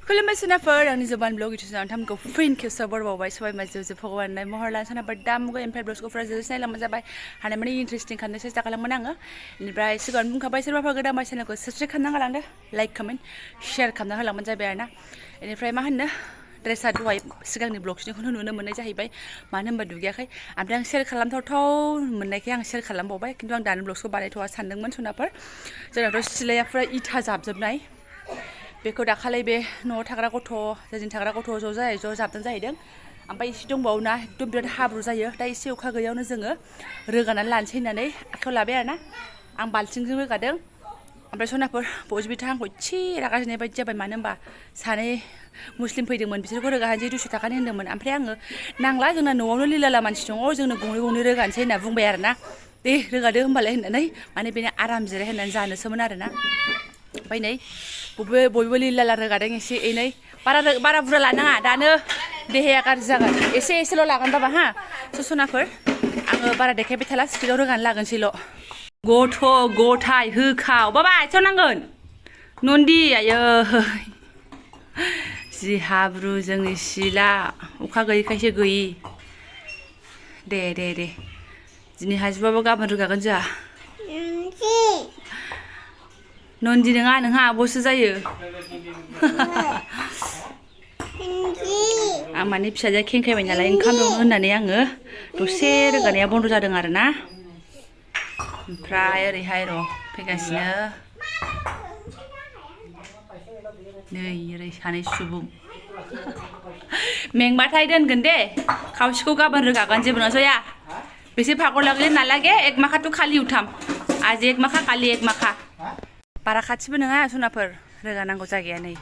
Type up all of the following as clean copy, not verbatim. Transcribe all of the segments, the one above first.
खुलुमबाय सोनाफोर आंनि Jobanivlog YouTube थामखौ फिन खेबसे बरबावबाय सबाय माजों भगवाननाय महर लान सोनाफोर दामुगो एमफ्राय ब्लग्सखौफ्रा जोंसो नायलांबाय जाबाय हानाय माने इन्टारेस्टिं खालामनो सेस्था खालामोन आङो बेनिफ्राय सिगाङावनो बुंखाबाय सोरबाफोर गोदान मानसि चेनेलखौ साबस्क्राइब खालामना होलांदो लाइक कमेन्ट शेयार खालामना होलांबानो जाबाय आरोना बेनिफ्राय मा होनो ड्रेसा दहाय सिगांनि ब्लग्सनिखौनो नुनो मोननाय जाहैबाय मानो होनबा दुगैयाखै ओमफ्राय आं शेयार खालामथावथाव मोननायखाय आं शेयार खालामबावबाय खिन्थु आं दानि ब्लग्सखौ बानायथ'वा सानदोंमोन सोनाफोर जोंनाथ' सिलायाफ्रा इथा जाबजोबनाय बेखौ दाखालै बे न'आव थाग्रा गथ' जोंनि थाग्रा गथ' ज' जाबदों जाहैदों ओमफ्राय एसे दंबावोना एकदम बिराद हाब्रु जायो दा एसे अखा गैयावनो जोङो रोगानानै लानोसै होननानै आखायाव लाबाय आरोना आं बाल्थिंजों रोगादों ओमफ्राय सनाफोर बजबिथा आंखौ एसे रागा जोंनाय बायदि जाबाय मानो होनबा सानै मुस्लिम फैदोंमोन बिसोरखौ रोगाहानोसै 200 थाखानि होन्दोंमोन ओमफ्राय आङो नांला जोंना न'आवनो लिलाला मानसि दङ जोंनो गंनै गंनै रोगानोसै होनना बुंबाय आरोना दे रोगादो होमबालाय होननानै माने बेनो आराम जिराय होननानै जानोसोमोन आरोना ओमफ्राय नै बयबो लिलाला रोगादों एसे एनै बारा बुरजा लानाङा दानो देहाया गाज्रि जागोन एसेल' लागोन बाबा हा सनाफोर आङो बारा देखायबाय थाला स्पिडआव रोगानो लागोनसैल' गथ' गथाय होखाव बाबा आथियाव नांगोन नन्दि आयै जि हाब्रु जोंनि सिला अखा गैयैखायसो गैयि दे दिनै हाजोबाबो गाबोन रोगागोन जोंहा नन्दि नङा नोंहा आब'सो जायो आं माने फिसाजोआ खेंखायबाय नालाय ओंखाम दौनो होननानै आङो दसे रोगानाया बन्द' जादों आरोना ओमफ्राय ओरैहाय र' फैगासिनो नै ओरै सानै सुबुं मेंबाथाय दोनगोन दे खावसेखौ गाबोन रोगागोन जेबो नङा जया बेसे भागर लगे ना लागे एक माखा तो खालि उठाम आज एक माखा खालि एक माखा बारा खाथिबो नङा सनाफोर रोगानांगौ जायगाया नै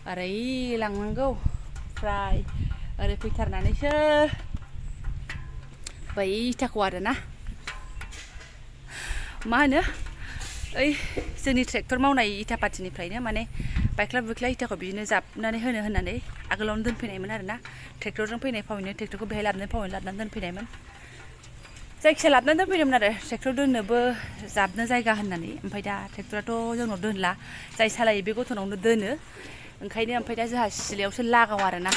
ओरै लांनांगौ ओमफ्राय ओरै फैथारनानैसो बै इथाखौ आरोना मा होनो ओइ जोंनि ट्रेक्टर मावनाय इथा पार्टिनिफ्रायनो माने बायख्ला बुख्ला इथाखौ बिदिनो जाबनानै होननानै आगोलावनो दोनफैनायमोन आरोना ट्रेक्टरजों फैनाय फावैनो ट्रेक्टरखौ बेहाय लाबोनानै दोनफैनायमोन जायखिया लाबोनानै दोनफैदोंमोन आरो ट्रेक्टर दोननोबो जाबनो जायगा होननानै ओमफ्राय दा ट्रेक्टराथ' जोंनाव दोनला जाय सालायो बे गथ'नावनो दोनो ओंखायनो ओमफ्राय दा जोंहा सिलायावसो लागाव आरोना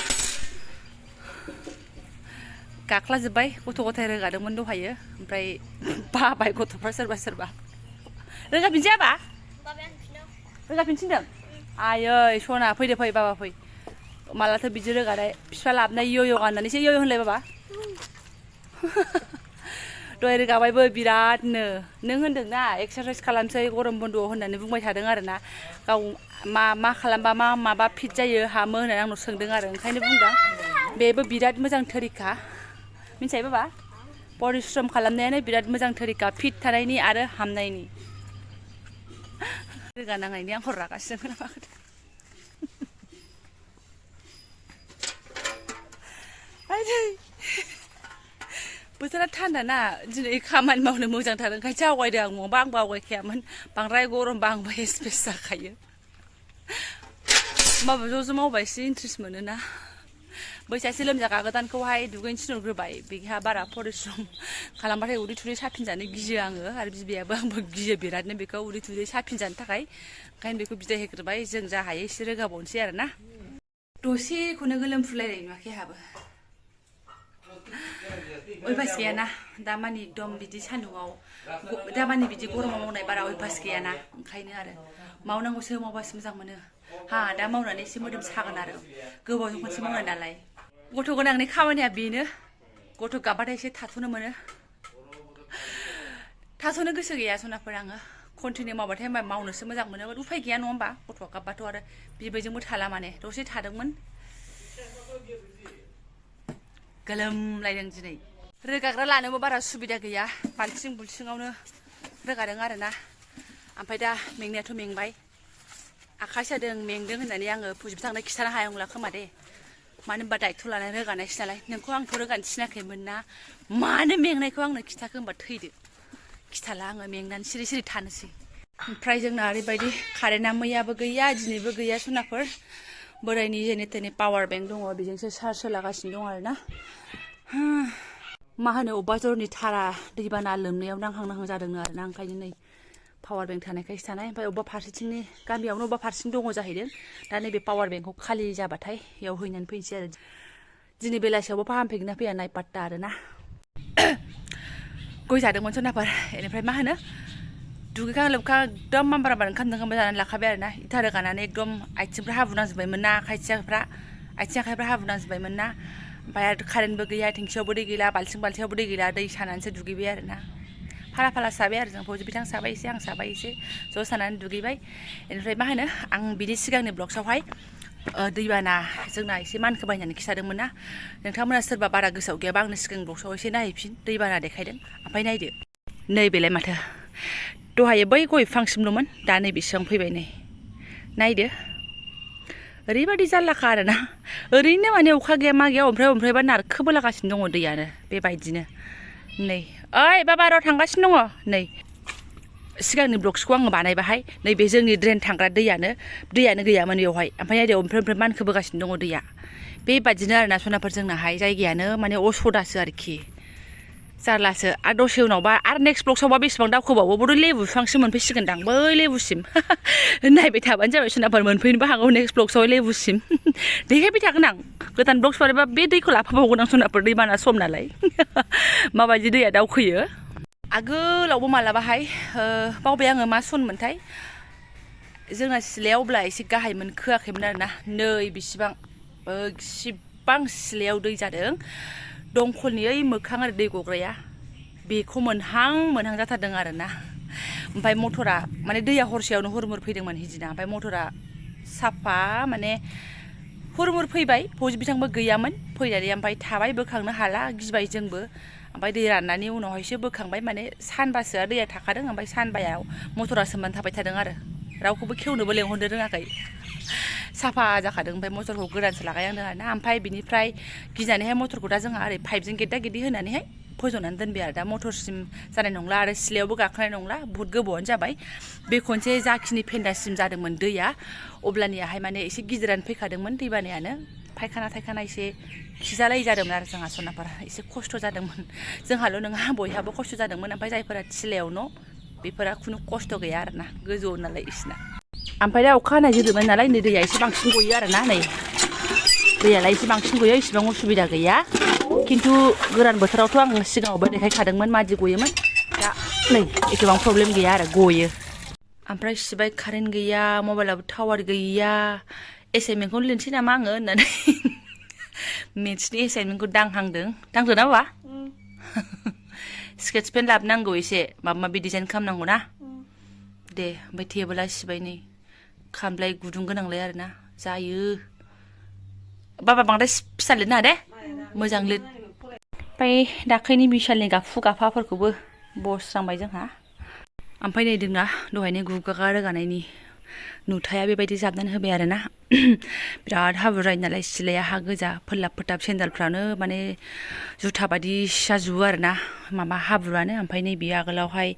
गाख्लाजोब्बाय गथ' गथाय रोगादोंमोन दहायो ओमफ्राय बाबाय गथ'फ्रा सोरबा रोगाफिनसै आबा रोगाफिनसिनदों आयै सना फैदो फै बाबा फै मालाथो बिदि रोगानाय बिफा लाबोनाय य'य' गाननानैसो य'य' होनलाय बाबा दहाय रोगाबायबो बिरादनो नों होनदोंना एक्सारसाइस खालामसै गरम बन्द'आव होननानै बुंबाय थादों आरोना गाव मा खालामबा माबा फिट जायो हामो होननानै आंनाव सोंदों आरो ओंखायनो बुंदों बेबो बिराद मोजां थरिखा मिन्थिबाय बाबा परिश्रम खालामनायानो बिराद मोजां थरिखा फिट थानायनि आरो हामनायनि रोगानांनायनि आंखौ रागासो जोंगोन नामा बोथोरा थान्दा ना दिनै खामानि मावनो मोजांथार ओंखायसो आवगायदों आं नङाबा आंबो आवगायखायामोन बांद्राय गरमबा आंबो एसपेस जाखायो होमबाबो ज' मावबा एसे इन्ट्रेस्ट मोनोना बै सासे लोमजागा गोदानखौहाय दुगैनो थिनहरग्रोबाय बेहा बारा परिश्रम खालामबाथाय उदै थुदै साफिनजानो गियो आङो आरो बिबैयाबो आंबो गियो बिरादनो बेखौ उदै थुदै साफिनजानो थाखाय ओंखायनो बेखौ बिदाय होग्रोबाय जों जा हायो एसे रोगाबावनोसै आरोना दसेखौनो गोलोमफ्रुलायनाय नुवाखै आंहाबो अयभास गैयाना दामानि एकदम बिदि सान्दुङाव दामानि बिदि गरमाव मावनाय बारा अयभास गैयाना ओंखायनो आरो मावनांगौसो मावबासो मोजां मोनो हा दा मावनानै एसे मोदोम सागोन आरो गोबावजों खनसे मावनाय नालाय गथ' गोनांनि खामानिया बेनो गथ' गाबबाथाय एसे थाथ'नो मोनो थाथ'नो गोसो गैया सनाफोर आङो कन्टिनिउ मावबाथाय होनबा मावनोसो मोजां मोनो उफाय गैया नङा होमबा गथ'आ गाबबाथ' आरो बिबैजोंबो थाला माने दसे थादोंमोन गोलोमलायदों दिनै रोगाग्रा लानोबो बारा सुबिदा गैया बाल्थिं बुल्थिङावनो रोगादों आरोना ओमफ्राय दा मेंनायाथ' मेंबाय आखाइ सादों मेंदों होननानै आङो फुजिब थांनाय खिथानो हाया नंला खोमा दे मानो होनबा दायथ' लानानै रोगानायसो नालाय नोंखौ आंथ' रोगानो थिनाखैमोन ना मानो मेंनायखौ आंनो खिथाखो होनबा थैदो खिथाला आङो मेंनानै सिरि थानोसै ओमफ्राय जोंना ओरैबायदि कारेन्टआ मैयाबो गैया दिनैबो गैया सनाफोर बोरायनि जेने तेने पावार बेंक दङ बेजोंसो चार्ज होलागासिनो दं आरोना मा होनो अबेबा जरनि थारा दैबाना लोमनायाव नांहां जादोंनो आरोना ओंखायनो नै पावार बेंक थानायखायसो थानाय ओमफ्राय अबेबा फारसेथिंनि गामियावनो अबेबा फारसेथिं दङ जाहैदों दा नैबे पावार बेंकखौ खालि जाबाथाय बेयाव हैनानै फैनोसै आरो दिनै बेलासियावबो फाहामफैगोन ना फैया नाय पात्ता आरोना गय जादोंमोन सनाफोर बेनिफ्राय मा होनो दुगैखां लोबखां एकदम मामबार ओंखाम जानानै लाखाबाय आरोना इथा रोगानानै एकदम आथिंफ्रा हाब्रु नांजोब्बायमोन ना आथिं आखाइफ्रा हाब्रु नांजोब्बायमोन ना ओमफ्राय आरो कारेन्टबो गैया थेंखियावबो दै गैला बाल्थिंआवबो दै गैला दै सानानैसो दुगैबाय आरोना फाला साबाय आरो जों फौजि बिथां साबाय एसे आं साबाय एसे ज' सानानै दुगैबाय बेनिफ्राय मा होनो आं बिनि सिगांनि ब्लग्सआवहाय दैबाना जोंना एसे मानखो बायनानै खिथादोंमोन ना नोंथांमोना सोरबा बारा गोसोआव गैयाबा आंनो सिगां ब्लग्सआव एसे नायहैफिन दैबाना देखायदों ओमफ्राय नायदो नैबेलाय माथो दहायो बै गय बिफांसिमल'मोन दा नै बेसेबां फैबाय नै नायदो ओरैबायदि जारलाखा आरोना ओरैनो माने अखा गैया मा गैया ओमफ्रायबा नारखोबोलागासिनो दङ दैयानो बेबायदिनो नै ओइ बाबा र' थांगासिनो दङ नै सिगांनि ब्लग्सखौ आङो बानायबाहाय नैबे जोंनि ड्रेन थांग्रा दैयानो गैयामोन बेवहाय ओमफ्राय नायदो ओमफ्राय मानखोबोगासिनो दङ दैया बेबादिनो आरोना सनाफोर जोंनाहाय जायगायानो माने असदासो आरोखि जारलासो आरो दसे उनावबा आरो नेक्स्ट ब्लग्सआवबा बेसेबां दावखोबावो बड' लेबु बिफांसिम मोनफैसिगोनदां बै लेबुसिम नायबाय थाबानो जाबाय सनाफोर मोनफैनोबो हागौ नेक्स्ट ब्लग्सआव लेबुसिम देखायबाय थागोन आं गोदान ब्लग्स बानायबा बे दैखौ लाफाबावगोन आं सनाफोर दैबाना सम नालाय माबायदि दैया दावखोयो आगोलावबो मालाबाहाय बावबाय आङो मा सनमोनथाय जोंना सिलायाव अब्ला एसे गाहायमोन खोआखैमोन आरोना नै बेसिबां सिलायाव दै जादों दंखलनि ओइ मोखां आरो दै गग्राया बेखौ मोनहां जाथारदों आरोना ओमफ्राय मटरा माने दैया हरसेयावनो हुरमुर फैदोंमोन हिदिना ओमफ्राय मटरा साफा माने हुरमुर फैबाय फौजि बिथांबो गैयामोन फैनानै ओमफ्राय थाबाय बोखांनो हाला गिबाय जोंबो ओमफ्राय दै राननायनि उनावहायसो बोखांबाय माने सानबासोआ दैया थाखादों ओमफ्राय सानबायाव मटरा सोमनानै थाबाय थादों आरो रावखौबो खेवनोबो लेंहरनो रोङाखै साफा जाखादों ओमफ्राय मटरखौ गोदानसो लागायनांदों आरोना ओमफ्राय बिनिफ्राय गिनानैहाय मटरखौ दा जोंहा ओरै पाइपजों गेद्दा गेद्दि होनानैहाय फज'नानै दोनबाय आरो दा मटरसिम जानाय नंला आरो सिलायावबो गाखोनाय नंला बुहुद गोबावानो जाबाय बे खनसे जाखिनि फेन्दासिम जादोंमोन दैया अब्लानियाहाय माने एसे गिदिरानो फैखादोंमोन दैबानायानो फायखाना एसे खिजालायै जादोंमोन आरो जोंहा सनाफोरा एसे खस्थ' जादोंमोन जोंहाल' नङा बयहाबो खस्थ' जादोंमोन ओमफ्राय जायफोरा थिलायाव न' बेफोरा खुनु खस्थ' गैया आरोना गोजौआव नालाय इसिना ओमफ्राय दा अखा हानाय जोदोंमोन नालाय नै दैया एसे बांसिन गयो आरोना नै दैयालाय एसे बांसिन गयो इसिबां उसुबिदा गैया खिन्थु गोरान बोथोरावथ' आं सिगाङावबो देखायखादोंमोन मादि गयोमोन दा नै एसेबां प्रब्लेम गैया आरो गयो ओमफ्राय सिबाय कारेन्ट गैया मबाइलाबो टावार गैया एसाइनमेन्टखौनो लिरनोसै नामा आङो होननानै मेथ्सनि एसाइनमेन्टखौ दांहांदों ना बाबा स्केट्स पेन लाबोनांगौ एसे माबा माबि डिजाइन खालामनांगौ ना दे ओमफ्राय टेबोला सिबाय नै खामलाय गुदुं गोनांलाय आरोना जायो बाबा बांद्राय फिसा लिरनो नाङा दे मोजां लिर ओमफ्राय दाख्लैनि बिशालनि गाफाफोरखौबो बस्रांबाय जोंहा ओमफ्राय नै जोंना दहायनि गुगागा रोगानायनि नुथाया बेबायदि जाबनानै होबाय आरोना बिराद हाब्रु जायो नालाय सिलाया हा गोजा फोरलाब फोथाब सेन्देलफ्रानो माने जुथा बायदि जाजुबो आरोना माबा हाब्रुआनो ओमफ्राय नैबे आगोलावहाय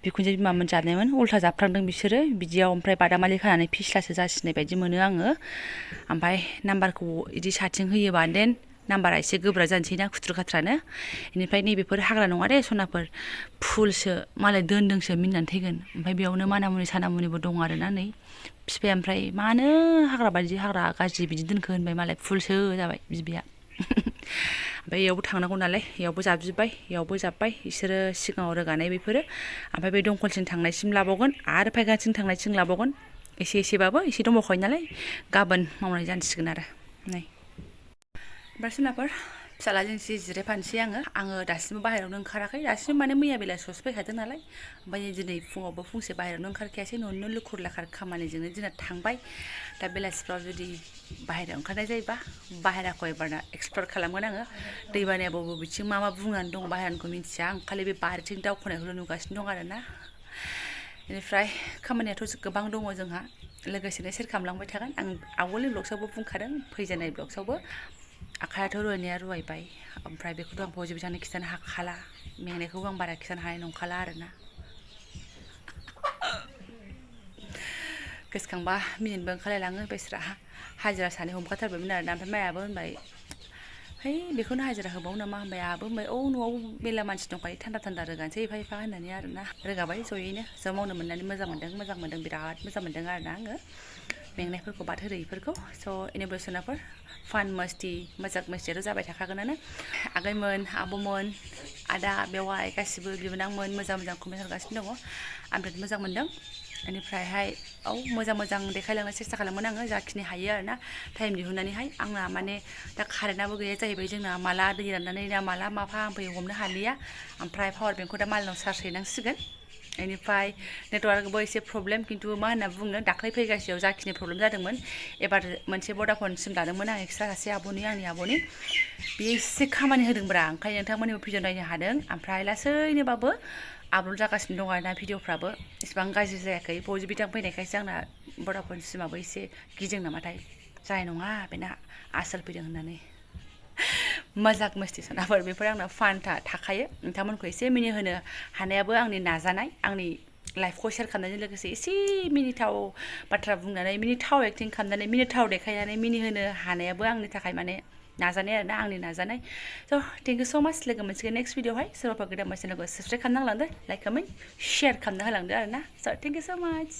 बिखुनजो बिमामोन जानायमोन उल्था जाबफ्रांदों बिसोरो बिदियाव ओमफ्राय बादामालि खानानै फिस्लासो जासिनाय बायदि मोनो आङो ओमफ्राय नाम्बारखौ इदि साथिं होयोबा देन नाम्बारा एसे गोब्राब जानोसै ना खुथ्रु खाथ्रानो बेनिफ्राय नैबेफोर हाग्रा नङा दे सनाफोर फुलसो मालाय दोनदोंसो मिनिनानै थैगोन ओमफ्राय बेयावनो मानामुनि सानामुनिबो दं आरोना नै बिफाया ओमफ्राय मानो हाग्रा गाज्रि बिदि दोनखो होनबाय मालाय फुलसो जाबाय बिबाया ओमफ्राय इयावबो थांनांगौ नालाय इयावबो जाबजोब्बाय इयावबो जाब्बाय बिसोरो सिगाङाव रोगानाय बेफोरो ओमफ्राय बे दंखलसिम थांनायसिम लाबावगोन आरो फायखानसिम थांनायसिम लाबावगोन एसेबाबो एसे दंबावखायो नालाय गाबोन मावनाय जानसिगोन आरो नै ओमफ्राय सोनाफोर फिसालाजों एसे जिरायफानोसै आङो दासिमबो बाहेरायावनो ओंखाराखै दासिम माने मैया बेलासियावसो फैखादों नालाय ओमफ्राय दिनै फुङावबो फंसे बाहेरायावनो ओंखारखायासै न'निनो लुखुर लाखार खामानिजोंनो दिना थांबाय दा बेलासिफ्राव जुदि बाहेरायाव ओंखारनाय जायोबा बाहेराखौ एबारना एक्सप्लर खालामगोन आङो दैबानाया बबेथिं मा बुंनानै दं बाहेरानिखौ मिन्थिया आं खालि बे बारिथिं दावखोनायखौल' नुगासिनो दं आरोना बेनिफ्राय खामानियाथ' गोबां दङ जोंहा लोगोसेनो सेयार खालामलांबाय थागोन आं आवगोलनि ब्लग्सआवबो बुंखादों फैजेननाय ब्लग्सआवबो आखायाथ' रुवायनाया रुवायबाय ओमफ्राय बेखौथ' आं फौजि बिथांनो खिथानो हाखाला मेंनायखौबो आं बारा खिथानो हानाय नंखाला आरोना गोसोखांबा मिनिनोबो ओंखारलायलाङो बेस्रा हाजिरा सानै हमखाथारबायमोन आरोना ओमफ्राय मायाबो होनबाय है बेखौनो हाजिरा होबावो नामा होनबाय आहाबो होनबाय औ न'आव मेला मानसि दंखायो थान्दा रोगानोसै एफा एफा होननानै आरोना रोगाबाय जयैनो ज' मावनो मोननानै मोजां मोनदों बिराद मोजां मोनदों आरोना आङो मेंनायफोरखौ बाद होरो इफोरखौ स' एनिभार्सेरिफोर फान मस्ति मजाक मस्तियाथ' जाबाय थाखागोनानो आगैमोन आब'मोन आदा बेवाइ गासिबो बिबोनांमोन मोजां कमेन्ट हरगासिनो दङ आं बिराद मोजां मोनदों बेनिफ्रायहाय औ मोजां देखायलांनो सेस्था खालामोन आङो जाखिनि हायो आरोना टाइम दिहुननानैहाय आंना माने दा कारेन्टआबो गैया जाहैबाय जोंना माला दै राननानै ना माला मा फाहामफैयो हमनो हालिया ओमफ्राय पावार बेंकखौ दा मालायनाव चार्ज हैनांसिगोन बेनिफ्राय नेटवार्कबो एसे प्रब्लेम खिन्थु मा होनना बुंनो दाख्लै फैगासेयाव जाखिनि प्रब्लेम जादोंमोन एबार मोनसे भडाफन सिम लादोंमोन आं एक्सट्रा सासे आंनि आब'नि बेयो एसे खामानि होदोंब्रा ओंखायनो नोंथांमोननिबो भिडिअ नायनो हादों ओमफ्राय लासैनोबाबो आपल'ड जागासिनो दं आरोना भिडिअफ्राबो इसिबां गाज्रि जायाखै बयबो बिदां फैनायखायसो आंना भडाफन सिमाबो एसे गिदों नामाथाय जानाय नङा बेना आसोल फैदों होननानै मजाक मस्ति सनाफोर बेफोर आंना फानथा थाखायो नोंथांमोनखौ एसे मिनिहोनो हानायाबो आंनि नाजानाय आंनि लाइफखौ शेयार खालामनायजों लोगोसे एसे मिनिथाव बाथ्रा बुंनानै मिनिथाव एक्टिं खालामनानै मिनिथाव देखायनानै मिनिहोनो हानायाबो आंनि थाखाय माने नाजानाय आरोना आंनि नाजानाय स' थेंक इउ स' माच लोगो मोनसिगोन नेक्स्ट भिडिअआवहाय सोरबाफोर गोदान मानसिफोरखौ साबसक्राइब खालामना होलांदो लाइक कमेन्ट शेयार खालामना होलांदो आरोना स' थेंक इउ स' माच